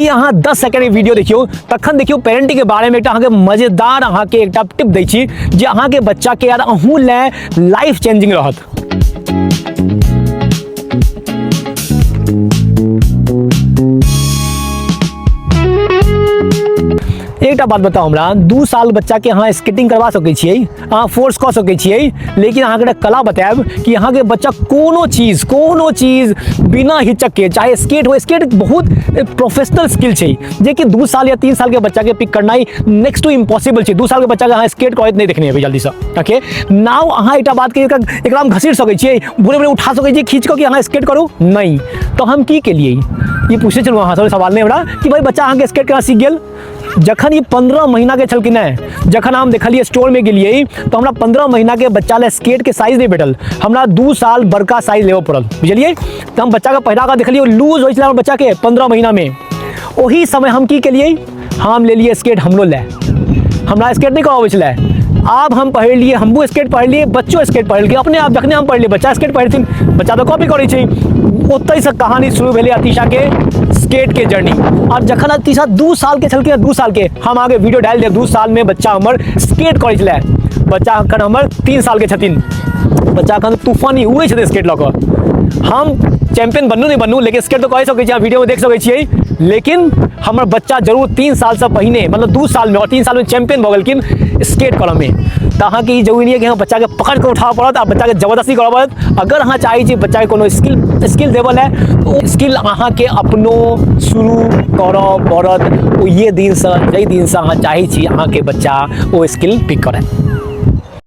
ई अहाँ 10 सेकंड के वीडियो देखियौ, तखन देखियौ पेरेंटिंग के बारे में एकटा अहाँके मजेदार अहाँके एकटा टिप दै छी जे अहाँके बच्चा के यार अहूँ लए लाइफ चेंजिंग रहत। एकटा बात बताउ हमरा, 2 साल बच्चा के अहाँ स्केटिंग करवा सकै छियै, अहाँ फोर्स कऽ सकै छियै, लेकिन अहाँके एकटा कला बतायब कि अहाँके बच्चा कोनो चीज बिना हिचक के, चाहे स्केट हो, स्केट बहुत प्रोफेशनल स्किल छै जेकि 2 साल या 3 साल के बच्चा के पिक करनाइ नेक्स्ट टू इम्पॉसिबल छै। 2 साल के बच्चा के अहाँ स्केट करैत नहि देखने हेबै जल्दीसँ। ओके, नाउ अहाँ एकटा बात कहियौ, एकरा हम घसीट सकै छियै, भोरे भोरे उठा सकै छियै खींच कऽ कि अहाँ स्केट करू? नहि। तऽ हम की केलियै, ई पूछै छलहुँ अहाँ सब सवाल नहि हमरा कि भाई बच्चा अहाँके स्केट केना सीख गेल। जखन ई 15 महीना के छलखिन हेँ, जखन हम देखलियै स्टोर में गेलियै तऽ हमरा 15 महीना के बच्चा लए स्केट के साइज नहि भेटल, हमरा 2 साल बड़का साइज लेबऽ पड़ल, बुझलियै। तऽ हम बच्चा के पहिरा कऽ देखलियै लूज होइ छलै हमर बच्चा के 15 महीना में। ओही समय हम की केलियै, हम लेलियै स्केट हमरो लए, हमरा स्केट नहि करऽ अबै छलै, आब हम पहिरलियै, हमहूँ स्केट पहिरलियै, बच्चो स्केट पहिरलकै अपने आप। जखने हम पहिरलियै बच्चा स्केट पहिरथिन, बच्चा तऽ कॉपी करै छै। ओतहिसँ कहानी शुरू भेलै अतीशाके स्केटके जर्नी। आओर जखन अतीशा 2 सालके छलखिन, 2 सालके, हम अहाँके वीडियो डालि देब, 2 सालमे बच्चा हमर स्केट करै छलै। बच्चा अखन हमर 3 सालके छथिन, बच्चा अखन तूफानी उड़ै छथिन स्केट लऽ कऽ। हम चैंपियन बनू नहि बनू, लेकिन स्केट तऽ कहि सकै छी, अहाँ वीडियोमे देख सकै छियै, लेकिन हमर बच्चा जरूर 3 सालसँ पहिने, मतलब 2 सालमे आओर 3 सालमे चैंपियन भऽ गेलखिन स्केट करऽमे। तऽ अहाँके ई जरूरी नहि कि अहाँ बच्चाके पकड़ि कऽ उठाबऽ पड़त आ बच्चाके जबरदस्ती करऽ पड़त। अगर अहाँ चाहै छी बच्चाके कोनो स्किल देबऽ लए, तऽ ओ स्किल अहाँके अपनो शुरू करऽ पड़त ओहिए दिनसँ, जाहि दिनसँ अहाँ चाहै छी अहाँके बच्चा ओ स्किल पिक करए।